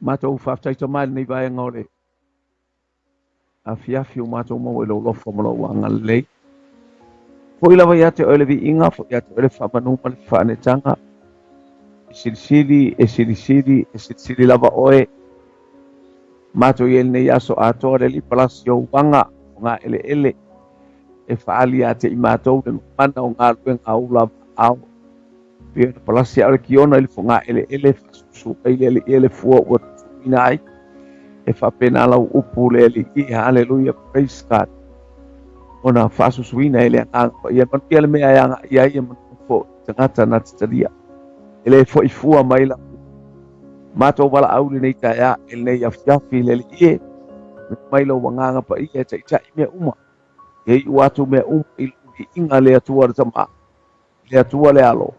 Matou faafetai tama i lenei vaega o le afiafi ua matou maua i lou alofa ma lou agalelei. Foi lava ia te oe le viiga, foi ia te oe le faamanu ma le faanetaga. E silisili, e silisili, e silisili lava oe. Matou i ai lenei aso atoa le alii palasi o uaga o gaeleele e faaali ia te i matou le mana o galuega a ou lava ao. Pei ona palasi a o le kiona i le fogaeleele faasusu ai le alii e le fua ua tuuina ai. E faapena lau upu le alii. Haleluia, praise God. Ona faasusuina e le agaga paia. Manuia le mea e agai ai e manuia foi tagata na te talia. E le foi fua mai lau matou valaau i lenei taeao i lenei afiafi i le Alii e. Mai lou agaga paia e taitai mea uma. Ia iu atu mea uma i lou viiga le Atua le Tama, le Atua le Alo,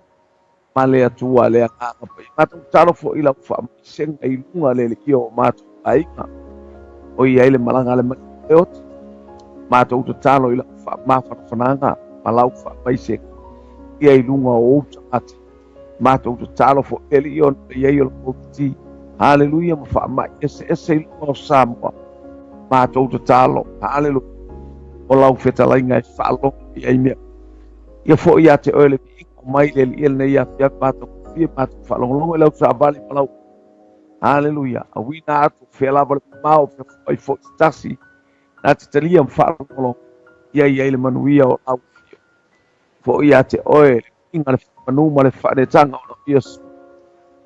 ma le Atua le Agaga Paia. Matou tatalo foi i lau faamaisega i luga le Alii o matou aiga. O i ai le malaga a le mai e oti. Matou tatalo i lau faamafanafanaga ma lau faamaisega ia i luga o ou tagata. Matou tatalo foi le Alii ona i ai o le Koviti. Haleluia ma faamai eseese i luga o Samoa. Matou tatalo, haleluia, o lau fetalaiga e faalogo i ai mea. Ia foi ia te oe le viiga o mai le Alii lenei afiafi matou fia matou faalogologo i lau savali ma lau Haleluia. Auina atu fea lava le mamao fea foi foi se tasi na te talia ma faalogologo ia i ai le manuia o lau afio. Foi ia te oe le viiga le faamanu ma le faanetaga o lau Iesu.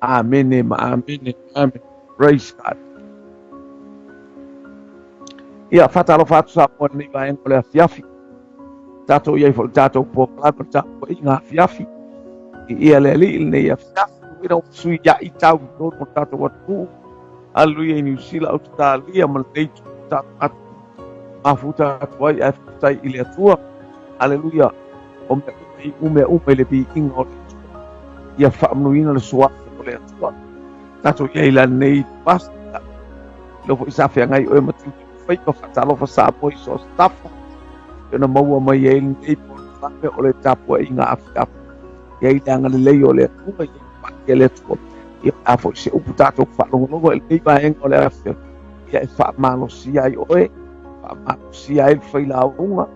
Amene ma amene. Amen. Praise God. Ia, faatalofa atu Samoa i lenei vaega o le afiafi. Tatou i ai foi le tatou polokalame o le tapuaiga afiafi. I ia le alii lenei afiafi. Ina ua sui ia i tau i totonu o le tatou atunuu. Haleluia i Niu Sila, Ausetalia ma lenei itu tatou atu. Mafuta atu ai ae faafetai i le Atua. Haleluia. O mea uma i u mea uma i le viiga o le Atua. Ia faamanuiina le suafa o le Atua. Tatou i ai la lenei pasta. Leo foi sa feagai oe ma tiute faiva faatalofa Samoa i so o se tafa. E ona maua mai ai lenei polokalame o le tapuaiga afiafi. Ia i le agalelei o le Atua, ia i le Atua. Ia a foi se upu tatou faalogologo i lenei vaega o le afiafi. Ia e faamalosia ai oe, faamalosia ai le failauga,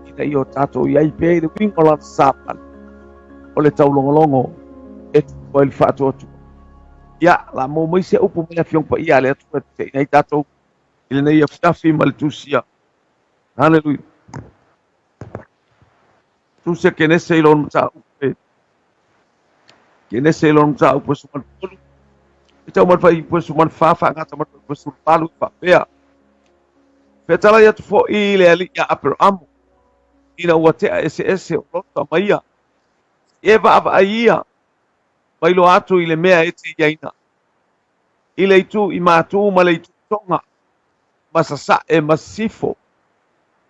ina ia o tatou i ai pea i le uiga o lana savali o le taulogologo e tupu ai le faatuatua. Ia, la maua mai se upu mai le Afioga Paia a le Atua e taitaiina ai tatou i lenei afiafi ma le tusia. Haleluia. Tusia Kenese i lona mataupu e Kenese i lona mataupu e suma tolu. E tau mai fai e suma fa faagata mai fai suma valu faapea. Fetalai atu foi le alii ia Aperamo ina ua tea eseese o Lota ma ia. E vaavaai ia mai loa atu i le mea e te iaina. I le itu i matu ma le itu toga, ma sasae ma sisifo.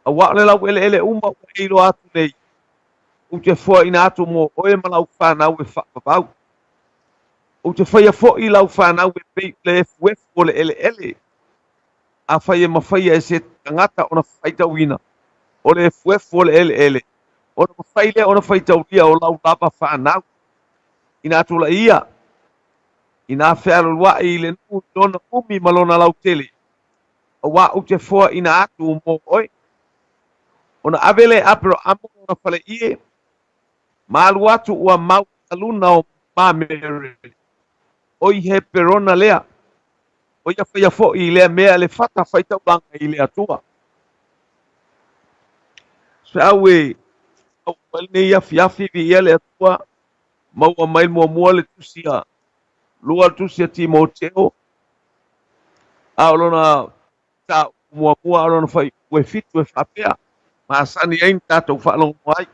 Auā o le laueleele uma ua e iloa atu nei, ou te foaina atu mo oe ma lau fanau e faavavau. Ou te faia foi lau fanau e pei o le efuefu o le eleele, afai e mafaia e se tagata ona faitauina o le efuefu o le eleele, ona mafai lea ona faitaulia o lau lava fanau. Ina tulai ia, ina fealualuai i le nuu i lona umi ma lona lautele, auā ou te foaina atu mo oe. Ona ave lea e Aperahama lona faleie, ma alu atu ua mau i luna o Mamere, o i Heperona lea, o ia faia foi i lea mea le fata faitaulaga i le Atua. Feau e au mai lenei afiafi viia le Atua, maua mai muamua le tusi a lua le tusi a Timoteo, a o lona mataupu muamua a o lona fuaiupu e 7 e faapea, masani ai na tatou faalogo ai.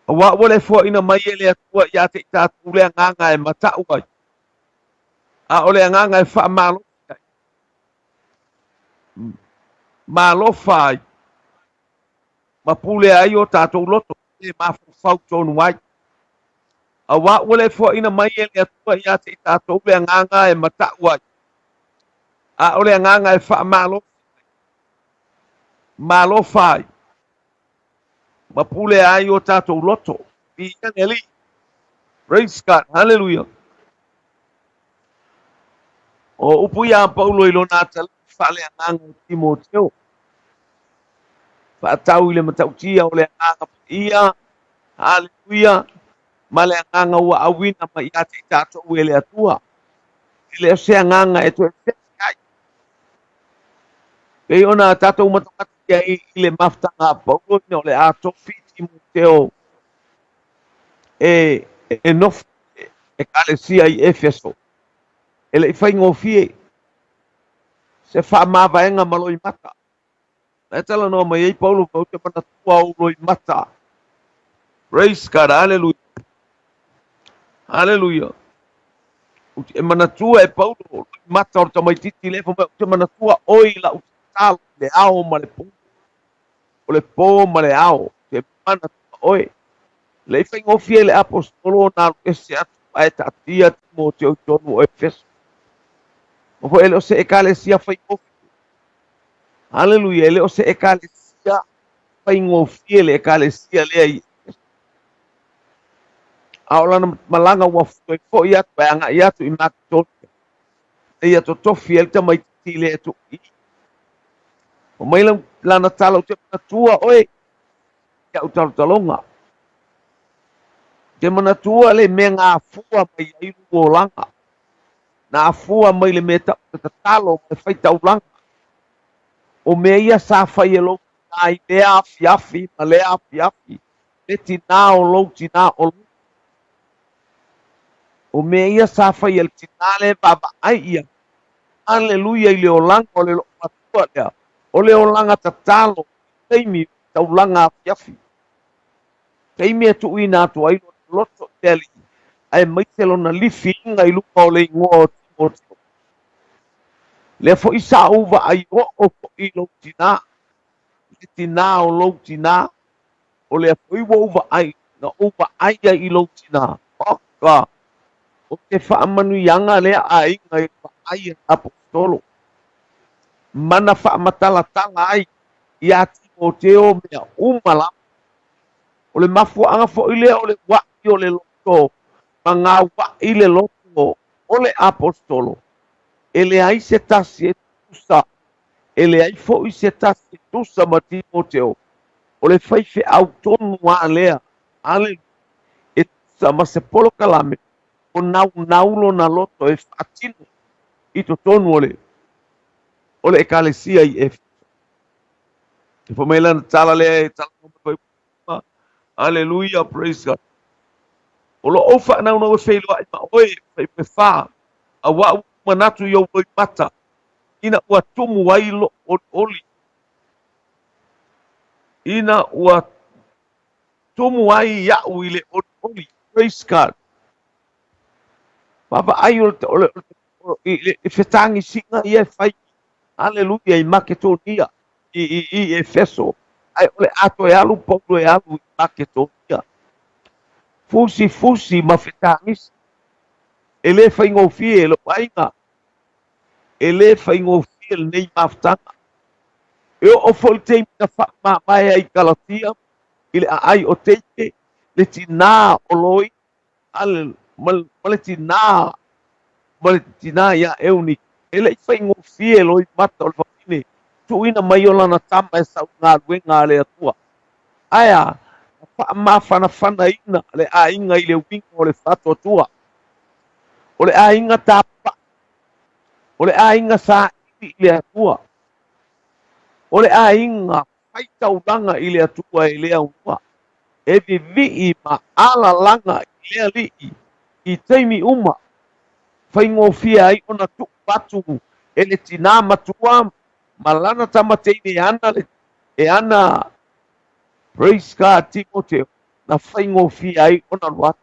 Auā ua le foaina mai e le Atua ia te i tatou le agaga e matau ai, a o le agaga e faamalosi ai, ma alofa ai, ma pulea ai o tatou loto e mafaufau tonu ai. Auā ua le foaina mai e le Atua ia te i tatou le agaga e matau ai, a o le agaga e faamalosi ai, ma alofa ai, ma pulea ai o tatou loto. Viia le Alii. Praise God. Hallelujah. O upu ia a Paulo i lona atalii faaleagaga i Timoteo, faatau i le matautia o le Agaga Paia, haleluia, ma le agaga ua auina mai ia te i tatou e le Atua. E le o se agaga e toe fefe ai. Pei ona tatou matamata ai i le mafutaga a Paulo ina o le a tofi Timoteo e, e nofo ekalesia i Efeso. E le i faigofie se faamavaega ma loimata. Na e talanoa mai ai Paulo fai, Ou te manatua ou loimata. Praise God, hallelujah. Hallelujah. Ou te manatua e Paulo loimata o le tamaititi lea, fai mai, ou te manatua oe i lau tatalo i le ao ma le po. O le po ma le ao, ou te manatua oe. Le i faigofie i le aposetolo ona alu ese atu ae taatia Timoteo i totonu o Efeso. Ma foi e le o se ekalesia faigofie. Haleluia, e le o se ekalesia faigofie le ekalesia lea i Efeso. A o lana malaga ua toe foi atu e agai atu i Makedonia, ina ia totofi ai le tamaitiiti lea e tuu i i. Fai mai lana tala, ou te manatua oe i au talotaloga. Ou te manatua le mea na afua mai ai lou olaga. Na afua mai le mea tau le tatalo ma le faitaulaga. O mea ia sa fai e lou tinā i lea afiafi ma lea afiafi, le tinā o lou tinā o lou. O mea ia sa fai e le tinā lea e vaavaai i ai. Aleluia i le olaga o le loomatua lea, o le olaga tatalo i taimi o le taulaga afiafi. Taimi e tuuina atu ai lona loto i le Alii, aemaise lona lifiina i luga o le igoa o Timoteo. Lea foi sa ou vaai oo foi i lou tinā, le tinā o lou tinā, o lea foi ua ou vaai, na ou vaai ai i lou tinā. Oka! O se faamanuiaga lea aiga i le vaai a le Aposetolo. Mana faamatalatala ai iā Timoteo mea uma lava. O le mafuaaga foi lea o le uaʻi o le loto ma gauaʻi le loto o le Aposetolo, e leai se tasi e tusa, e leai foi se tasi e tusa ma Timoteo, o le faifeau tonu lava lea, aleluia, e tusa ma se polokalame o naunau lona loto e faatino i totonu o le o le Ekalesia i Efeso. E fai mai lana tala lea e talanoa mai foi. Aleluia, praise God. O lo ou faanaunau e feiloai ma oe, Fuaiupu 4, auā ua ou manatu i ou loimata, ina ua tumu ai lou olioli, ina ua tumu ai iaʻu i le olioli. Praise God. Vaavaai o le, i le fetagisiga ia e fai, aleluia, i Maketonia, i, i, i Efeso, ae o le a toe alu Paulo e alu i Maketonia. Fusifusi ma fetagisi. E le faigofie e lou aiga, e le faigofie lenei mafutaga. E oo foi le taimi na faamamae ai i Galatia, i le aai o Teite, le tinā o Loi, Aleluia. Ma, ma le tinā, ma le tinā iā Eunike. E le i faigofie loimata o le fafine, tuuina mai o lana tama e sau i galuega a le Atua. Ae a? Na faamafanafanaina le aiga i le uiga o le faatuatua. O le aiga tapaʻi. O le aiga saili i le Atua. O le aiga faitaulaga i le Atua e le aunua, e vivii ma alalaga i le Alii i taimi uma, faigofie ai ona tuu atu e le tinā matua ma lana tama teine e ana le e ana Praise God Timoteo na faigofie ai ona alu atu.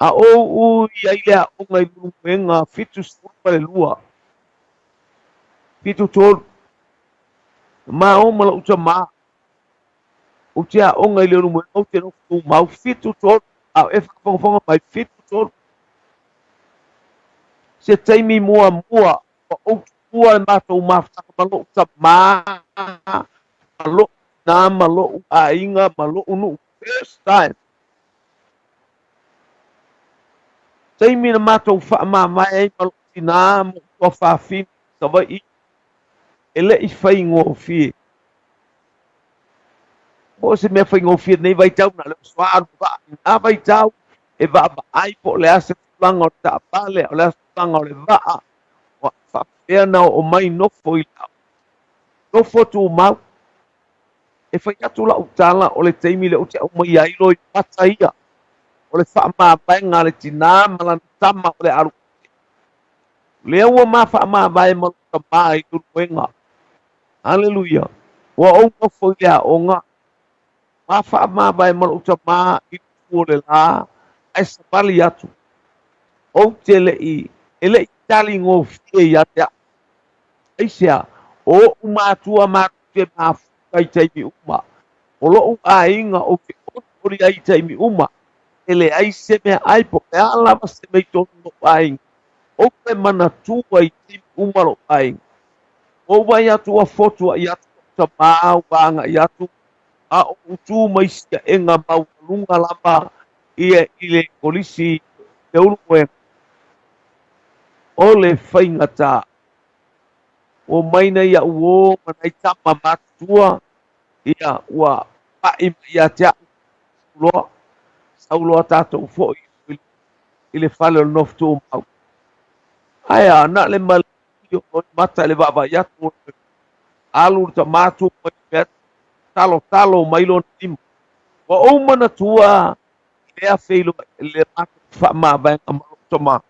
A ou ui ai le aoga i Leulumoega 72, 73. Ma o ma lou tamā, ou te aoga i Leulumoega, ou te nofo tumau, 73, a o e faafogafoga mai, 73. Se taimi muamua ua ou tuua le matou mafutaga ma lou tamā, ma lou tinā, ma lou aiga, ma lou nuu, first time. Taimi na matou faamamae ai ma lou tinā ma ou tuafafine i Savaii, e le i faigofie. Po o se mea faigofie i lenei vaitau, na o le oso lava alu vaa i lena vaitau, e vaavaai po o le a se tulaga o le taavale, o le a se tulaga o le vaa, ua faapefea ona oo mai nofo i le aoga. Nofo tumau. E fai atu lau tala o le taimi lea ou te aumaia ai loimata ia, o le faamavaega a le tinā ma lana tama o le alu ese. Lea ua ma faamavae ma lou tama i Leulumoega. Aleluia! Ua ou nofo i le aoga, ma faamavae ma lou tama i le itu o le la, ae savali atu. Ou te le i, e le i tali gofie ia te au. Aisea? O oʻu matua matou te mafuta i taimi uma. O loʻu aiga ou te ʻoliʻoli ai i taimi uma. E leai se meaai po o le a lava se mea i totonu o loʻu aiga. Ou te manatua i taimi uma loʻu aiga. Ua ou vaai atu ua fotuaʻi atu loʻu tamā ua agaʻi atu, a o ou tu mai siaʻega maualuga lava ia i le kolisi i Leulumoega. O le faigata, ua mai nei iaʻu uō ma nai tama matutua, ia ua paʻi mai ia te aʻu, sau loa, sau loa tatou foʻi i le fale o le nofo tumau. Ae a, na o le maliu o mata i le vaavaai atu, alu le tama tu mai mea, talotalo mai lona lima. Ua ou manatua i lea feiloai, le matou faamavaega ma lou tama.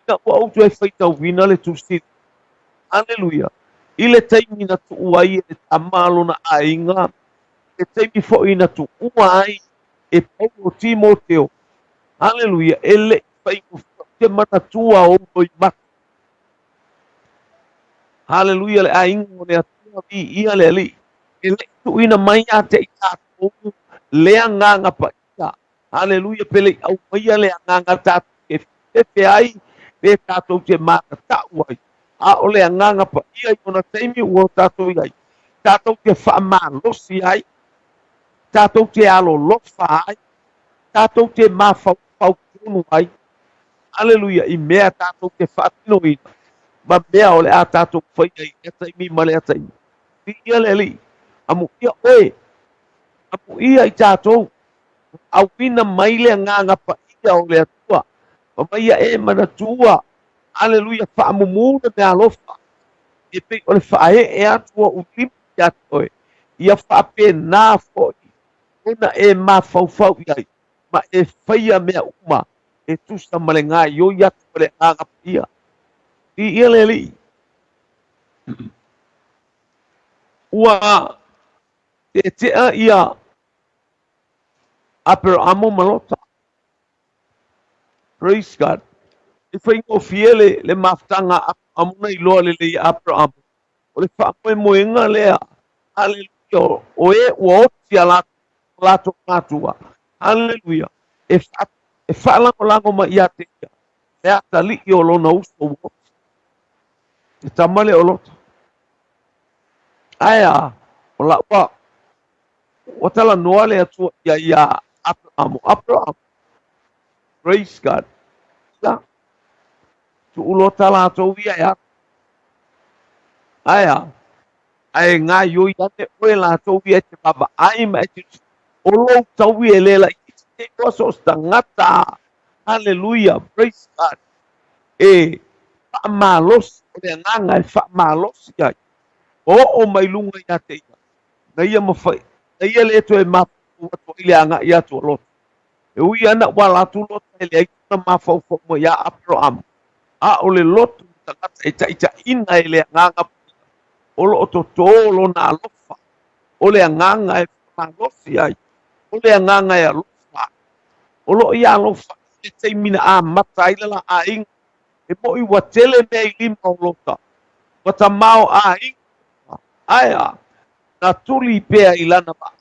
Ina ua ou toe faitauina le Tusi, Aleluia, i le taimi na tuu ai e le tama lona aiga, i le taimi foi na tuua ai e Paulo Timoteo, Aleluia, e le i faigofie, ou te manatua ou loimata. Haleluia le aiga o le Atua, viia le Alii. E le i tuuina mai ia te i tatou le agaga paia. Haleluia, pe le i aumaia le agaga tatou te fefe ai, pe tatou te matatau ai. A o le agaga paia i ona taimi ua tatou i ai, tatou te faamalosi ai, tatou te alolofa ai, tatou te mafaufau tonu ai. Aleluia, i mea tatou te faatinoina ma mea o le a tatou faia i lea taimi ma lea taimi. Viia le Alii, amuia oe, amuia i tatou, auina mai le agaga paia o le Atua, ma mai ia e manatua, aleluia, faamumu le meaalofa, e pei o le faaee atu o ou lima ia te oe, ia faapena foi ona e mafaufau i ai, ma e faia mea uma e tusa ma le gaoioi atu o le Agaga Paia. Viia le Alii. Ua teetea ia Aperamo ma Lota. Praise God. E faigofie le, le mafutaga a Aperamo na iloa lelei e Aperamo. O le faamoemoega lea, haleluia, o e ua oti a latou, latou matua, haleluia, e, fa, e faalagolago mai ia te ia, le atalii o lona uso ua oti. Le tama lea o Lota. Ae a, o la'u ua talanoa le Atua ia ia Aperamo, Aperamo, praise God, ia, tuu Lota latou ia e alu. Ae a, ae gaoioi ane oe latou ia e te vaavaai ma e te o lou taui e le laitiiti te iloa so o se tagata. Haleluia, praise God. E faamalosi, o le agaga e faamalosi ai. Ua oo mai luga ia te ia, na ia mafai, na ia le toe mafaufau atu ai le agai atu a Lota. E ui ana ua ala atu Lota e leai sona mafaufau mai iā Aperahama, a o le loto o le tagata e taitaiina e le Agaga Paia, o lo o totō lona alofa, o le agaga e faamalosi ai, o le agaga e alofa ai. O lo o ia alofa i le taimi na amata ai le la aiga, e moʻi ua tele mea i lima o Lota, ua tamaoaiga, ae a, na tuli pea i lana vaa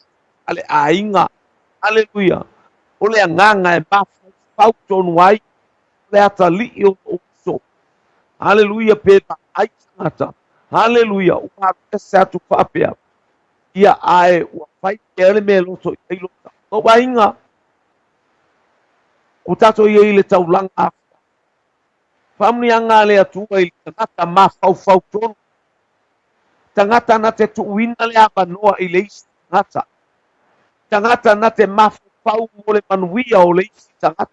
a le aiga. Aleluia! O le agaga e mafaufau tonu ai, o le atalii o lou uso. Aleluia! Pe vaai tagata. Aleluia! Ua alu ese atu faapea, ia ae ua fai pea le mea e loto i ai lota. Lou aiga, ua tatou i ai i le taulaga. Faamanuiaga a le Atua i le tagata mafaufau tonu, tagata na te tuuina le avanoa i le isi tagata, tagata na te mafaufau mo le manuia o le isi tagata.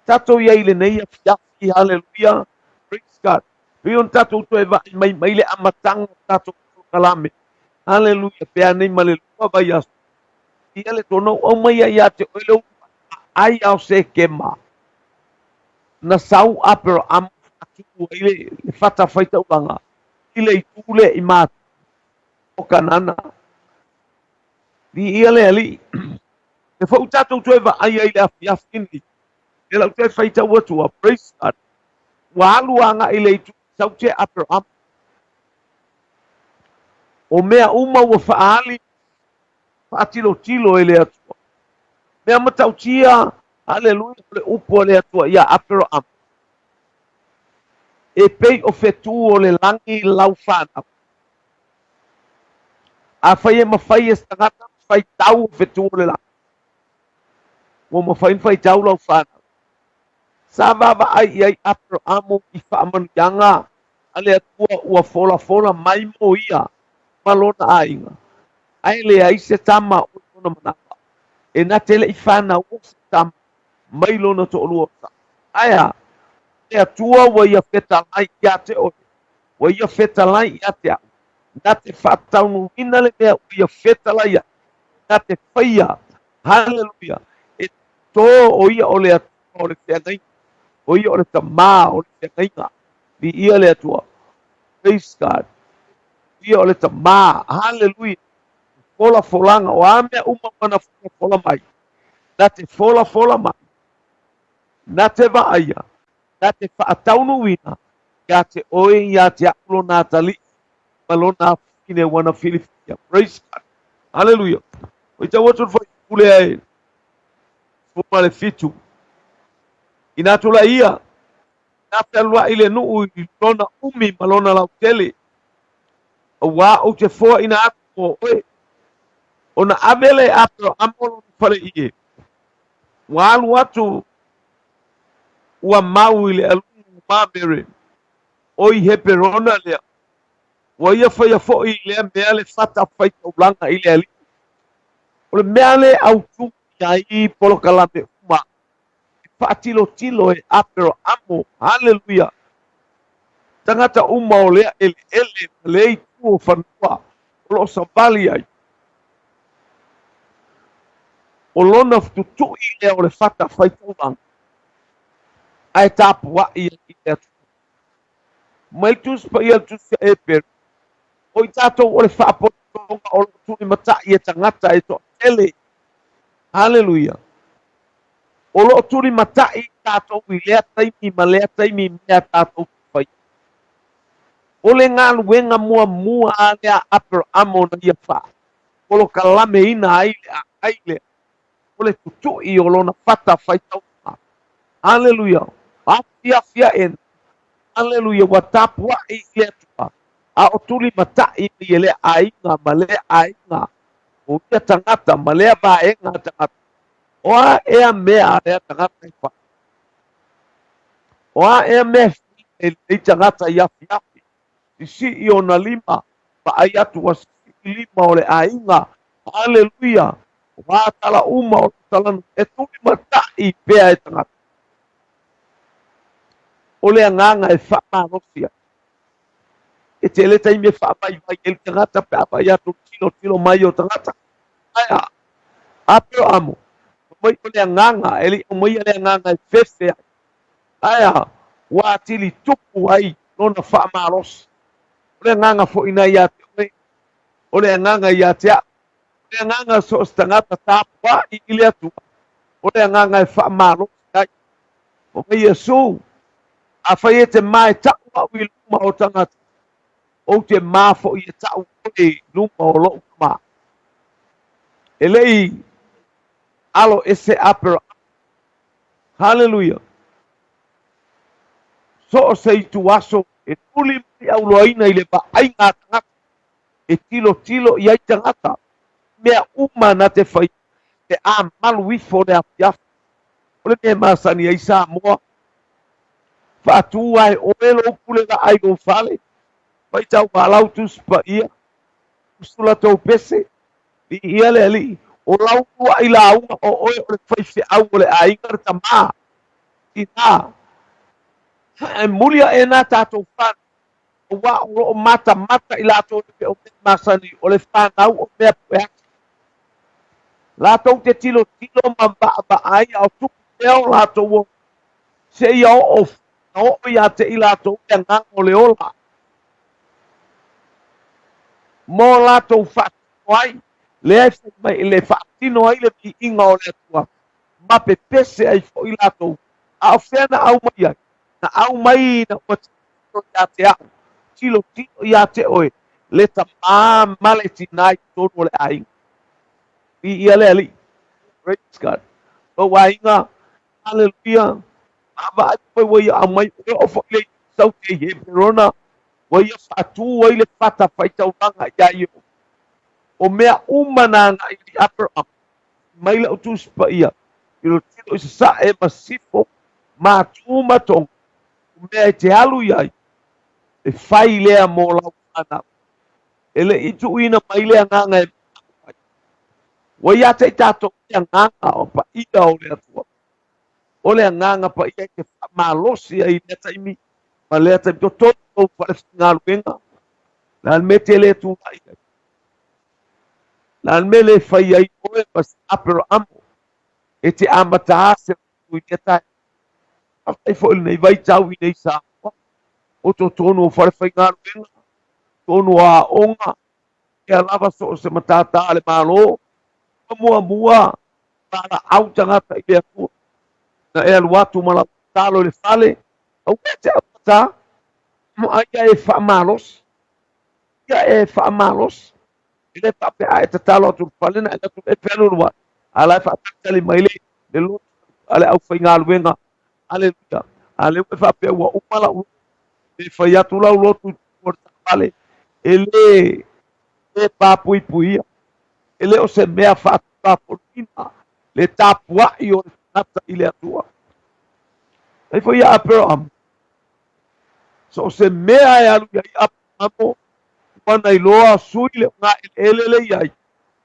Tatou i ai i lenei afiafi, haleluia, praise God. Pei ona tatou toe vaai mai mai le amataga o tatou polokalame, haleluia, pe anei ma le lua vaiaso, ia le tona ua aumaia ia te oe le uluai aai a o Sekema. Na sau Aperahama faatu ai le fatafaitaulaga i le itu lea i matu o Kanana. Viia le Alii. E foi tatou toe vaai ai i le afiafi nei, lea la ou toe faitau atua, praise God, ua alu agai i le itu sau te Aperahama. O mea uma ua faaali faatilotilo e le Atua. Mea matautia, haleluia, o le upu a le Atua ia Aperahama, e pei o fetu o le lagi lau fanau. Afai e mafai e se tagata ona faitau o fetu o le lagi, ua mafai ona faitau lau fanau. Sa vaavaai i ai Aperahama i faamanuiaga a le Atua ua folafola mai mo ia ma lona aiga, ae leai se tama o lona manawa, e na te le i fanaua se tama mai lona toalua o Sara. Ae a? O le Atua ua ia fetalai ia te oe, ua ia fetalai ia te au, na te faataunuuina le mea ua ia fetalai ai, na te faia, haleluia, e tō o ia o le Atua o le feagaiga, o ia o le Tamā o le feagaiga. Viia le Atua. Praise God. Ia o le Tamā. Haleluia. Folafolaga, o a mea uma ua na folafola mai, na te folafola mai, na te vaaia, na te faataunuuina ia te oe ia te a'u lona atalii ma lona afafine ua na filifilia. Praise God. Haleluia. Faitau atu le fuaiupu lea e 17. Ina tulai ia, na fealuai le nuu i lona umi ma lona lautele, auā ou te foaina atu mo oe, ona ave lea e Aperahama lona faleie, ua alu atu ua mau i le aluga o Mamere, o i Heperona lea, ua ia faia foi i lea mea le fata faitaulaga i le Alii. O le mea lea e autū i ai polokalame uma, e faatilotilo e Aperahamo, haleluia, tagata uma o lea eleele ma lea itu o fanua o lo o savali ai. O lona tutui lea o le fata faitaulaga, ae tapuai ai i le atunuu. Mai le Tusi Paia i le Tusi a Eperu, o i tatou o le faapotopotoga o lo o tulimatai e tagata e toatele. Haleluia! O lo o tulimatai tatou i lea taimi ma lea taimi i mea tatou te faia. O le galuega muamua a lea a Aperahama na ia faapolokalameina ai le aai lea, o le tutui o lona fata faitauga. Aleluia! Afiafi aʻe, aleluia, ua tapuai i le Atua, a o tulimatai mai e lea aiga ma lea aiga, o ia tagata ma lea vaega tagata. O a ea mea a lea tagata e fai? O a ea mea e fai e lenei tagata i afiafi? Sisii ona lima, vaai atu ua sisii lima o le aiga. Haleluia! O a tala uma o lo talanoa, e tulimatai pea e tagata. O le agaga e faamalosi ai. E tele taimi e faavaivai ai le tagata pe a vaai atu i le tilotilo mai o tagata. Ae a? Aperahamo, fai mai o le agaga, e le i aumaia le agaga e fefe ai. Ae a? Ua atili tupu ai lona faamalosi. O le agaga foi na ia te oe, o le agaga ia te a'u, o le agaga so o se tagata tapua'i i le Atua, o le agaga e faamalosi ai. Fai mai Iesu, Afai e te ma e ta'u a'u i luma o tagata, ou te ma foi e ta'u oe i luma o lo'u Tamā. E le i alo ese Aperahama. Haleluia! So o se ituaso e tuli mai auloaina i le vaaiga a tagata, e tilotilo i ai tagata, mea uma na te faia, pe a malu ifo le afiafi. O le mea e masani ai Samoa. Faatū lava e oe lou pule laa i lou fale, faitau maa lau Tusi Paia, usu la tou pese, viia le Alii, o lau uluai lauga o oe o le faifeau o le aiga le tamā, tinā. E muli aʻe nā tatou fanau, auā o loo matamata i latou e pei o mea masani o le fanau o mea pue atu. Latou te tilotilo ma vaavaai a o tupu pea o latou o seia oo na oo iā te i latou le agaga o le ola mo latou faatino ai lea e fai mai le faatino ai le viiga o le Atua ma pepese ai foi latou. A o fea na aumai ai? Na aumai ina ua tilotilo ia te au, tilotilo ia te oe le tamā ma le tinā i totonu o le aiga. Viia le Alii. Praise God. Lou aiga, haleluia. Vaavaai mai ua ia aumai oe oo foi le saute i Heperona, ua ia faatū ai le fata faitaulaga iā Ieova. O mea uma na agai i Aperama, mai lau Tusi Paia, tilotilo i sasae ma sifo, matū ma toga, o mea e te alu i ai, e fai lea mo lau fanau. E le i tuuina mai le agaga e manao ai. Ua ia te i tatou le agaga o paia o le Atua. O le agaga paia e te faamalosi ai i lea taimi ma lea taimi. Totonu lou falefaigaluega, le a le mea e te le tulai ai? Le a le mea e le fai ai oe ma se Aperahamo e te amata a se lotu i lea taeao? Faafetai foi i lenei vaitau i nei Samoa, o totonu o falefaigaluega, totonu o aoga, ia lava so o se matata a le Malo, ua muamua valaau tagata i le Atua. Na e alu atu ma lau tatalo i le fale, aua e te augata, ma ia e faamalosi, ia e faamalosi. E le faapea a e tatalo atu i le fale na e alu atu e fealualuai, a la e faatalitali mai le le lotu a le aufaigaluega. Aleluia. A lea ua e faapea ua uma lau lotu, pe fai atu lau lotu i totonu o le taavale, e le le papuipuia. E le o se mea faatulafonoina le tapuai o le tagata i le Atua. Ai foi ia Aperaham, so o se mea e alu i ai Aperahamo, ua na iloa sui le ogaeleele le i ai,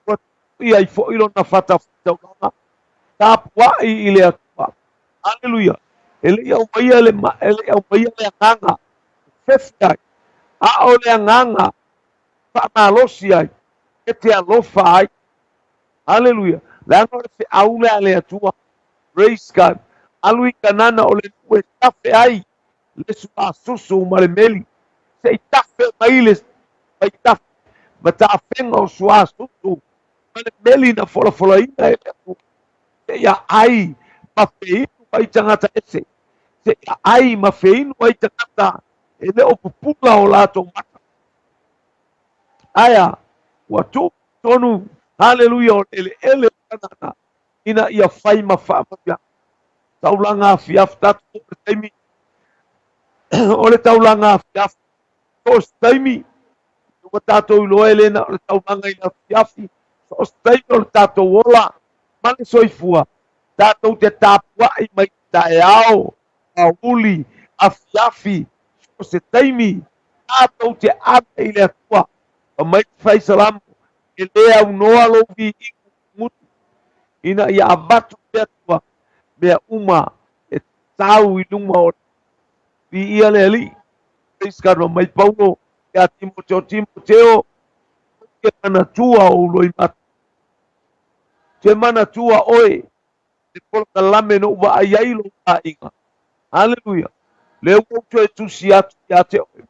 ua tui ai foi lona fatafaitaulaga, tapuai i le Atua. Aleluia. E le i aumaia le, e le i aumaia le agaga e fefe ai, a o le agaga faamalosi ai, e te alofa ai. Aleluia. Leaga o le feau lea a le Atua. Praise God. Alu i Kanana o le nuu e tafe ai le suasusu ma le meli. Se i tafe mai le vaitafe ma tafega o suasusu ma le meli na folafolaina e le Atua. Seia ai ma feinu ai tagata ese. Seia ai ma feinu ai tagata e le o pupula o latou mata. Aea, ua tuu tonu, haleluia, o le eleele o Kanana, ina ia fai ma faamanuiaga. Taulaga afiafi, tatou oo i le taimi o le taulaga afiafi, so o se taimi, ua tatou iloa e le na o le taulaga i le afiafi, so o se taimi o le tatou ola ma le soifua, tatou te tapuai mai taeao, aoauli, afiafi, so o se taimi, tatou te ave i le Atua. Fai mai le fai Salamo, E le aunoa lou viiga gutu, ina ia avatu i le Atua mea uma e tau i luma o le viia le Alii. Praise God. Fai mai Paulo ia Timoteo, Timoteo, te manatua ou loimata. Te manatua oe le polokalame na ou vaai ai lou aiga. Haleluia. Lea ua ou toe tusi atu ia te oe.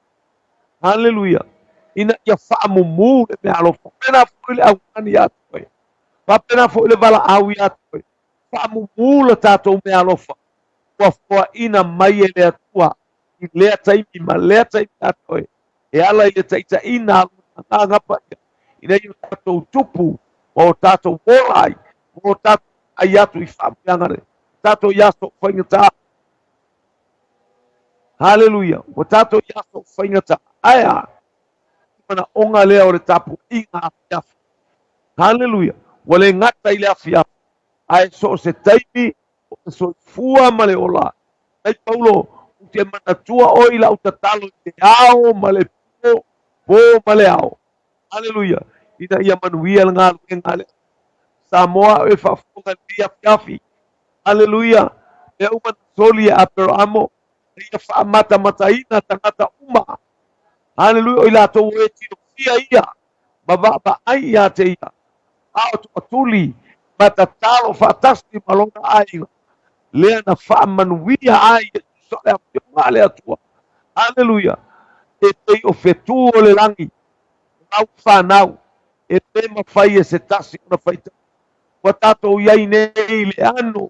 Haleluia. Ina ia faamumu le meaalofa. Faapena foi le augani ia te oe. Faapena foi le valaau ia te oe. Faamumu le tatou meaalofa ua foaina mai e le Atua i lea taimi ma lea taimi ia te oe e ala i le taitaiina a Lona Agaga Paia ina ia tatou tupu ma o tatou ola ai ma o tatou ai atu i faamanuiaga le tatou i aso faigata. Haleluia. Ua tatou i aso faigata. Ae a? Manaoga lea o le tapuaiga afiafi. Haleluia. Ua le gata i le afiafi, ae so o se taimi o le soifua ma le ola. Mai Paulo, Ou te manatua oe i lau tatalo i le ao ma le po, po ma le ao. Aleluia! Ina ia manuia le galuega a le Atua. Samoa e faafofoga i lenei afiafi. Aleluia! Mea uma na soli e Aperamo, na ia faamatamataina tagata uma. Aleluia! O i latou o e tilofia ia ma vaavaai ia te ia, a o toatuli ma tatalo faatasi ma lona aiga, lea na faamanuia ai e tusa o le Afioga a le Atua. Aleluia! E pei o fetu o le lagi, o lau fanau, e le mafai e se tasi ona faitau. Ua tatou i ai nei i le ano,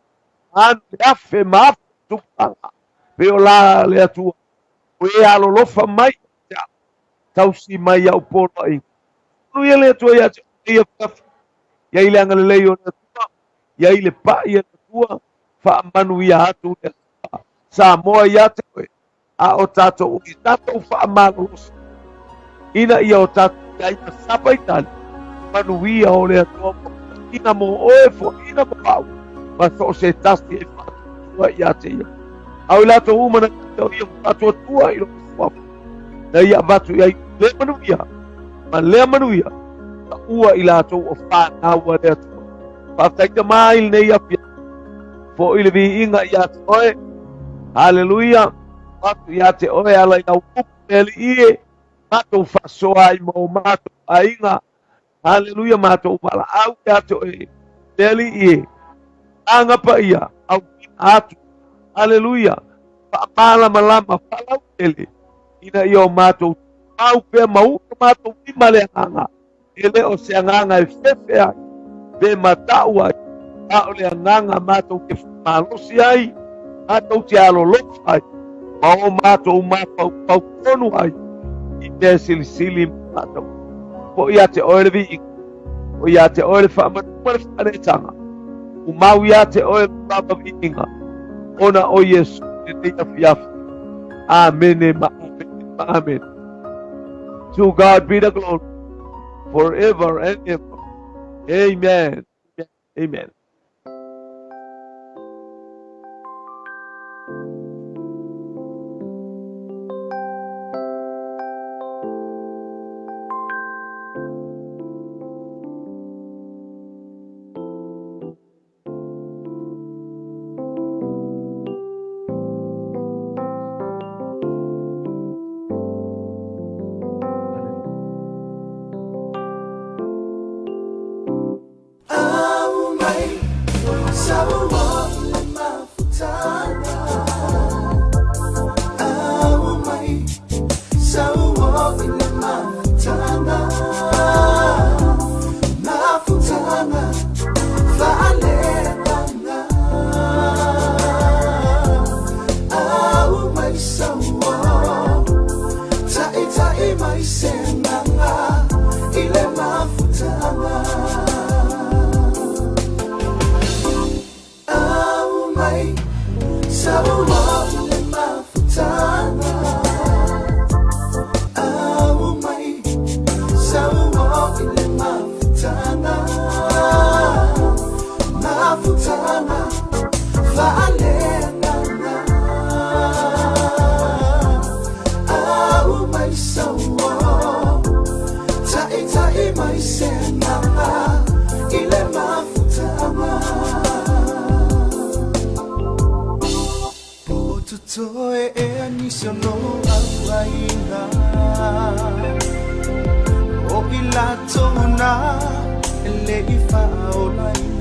ano, le afe ma afe o tupulaga, pei o la le Atua, o e alolofa mai ia te au, tausi mai au poloaiga. Manuia le Atua ia te oe i afiafi, i ai le agalelei o le Atua, i ai le pai a le Atua, faamanuia atu le Atua Samoa ia te oe, a o tatou i tatou faamalolosi, ina ia o tatou i ai ma sapaitali, manuia o le Atua ua foaiina mo oe, foaiina mo au, ma so o se tasi e faatuatua ia te ia. A o i latou uma na ia o ia faatuatua i lona suafa, na ia avatu i ai lea manuia ma lea manuia, taua i latou o fanau a le Atua. Faafetai Tama i lenei afiafi, fo'i le viiga ia te oe. Haleluia! Atu ia te oe ala i lau upu le Alii e, matou faasoa ai ma o matou aiga. Haleluia! Matou valaau ia te oe le Alii e, aga paia, auina atu. Haleluia! Faamalamalama, faalautele, ina ia o matou tumau pea ma uta matou lima le agaga. E le o se agaga e fefe ai, pe matau ai, a o le agaga matou te malosi ai, matou te alolofa ai, ma o matou mafaufau tonu ai i mea silisili ma matou. Po ia te oe le viiga, po ia te oe le faamanu ma le faaneetaga, tumau ia te oe le lava viiga, ona o Iesu lenei afiafi. Amene ma amene ma amene. To God be the glory forever and ever. Amen. Amen. O i latou na e le i faaolaina.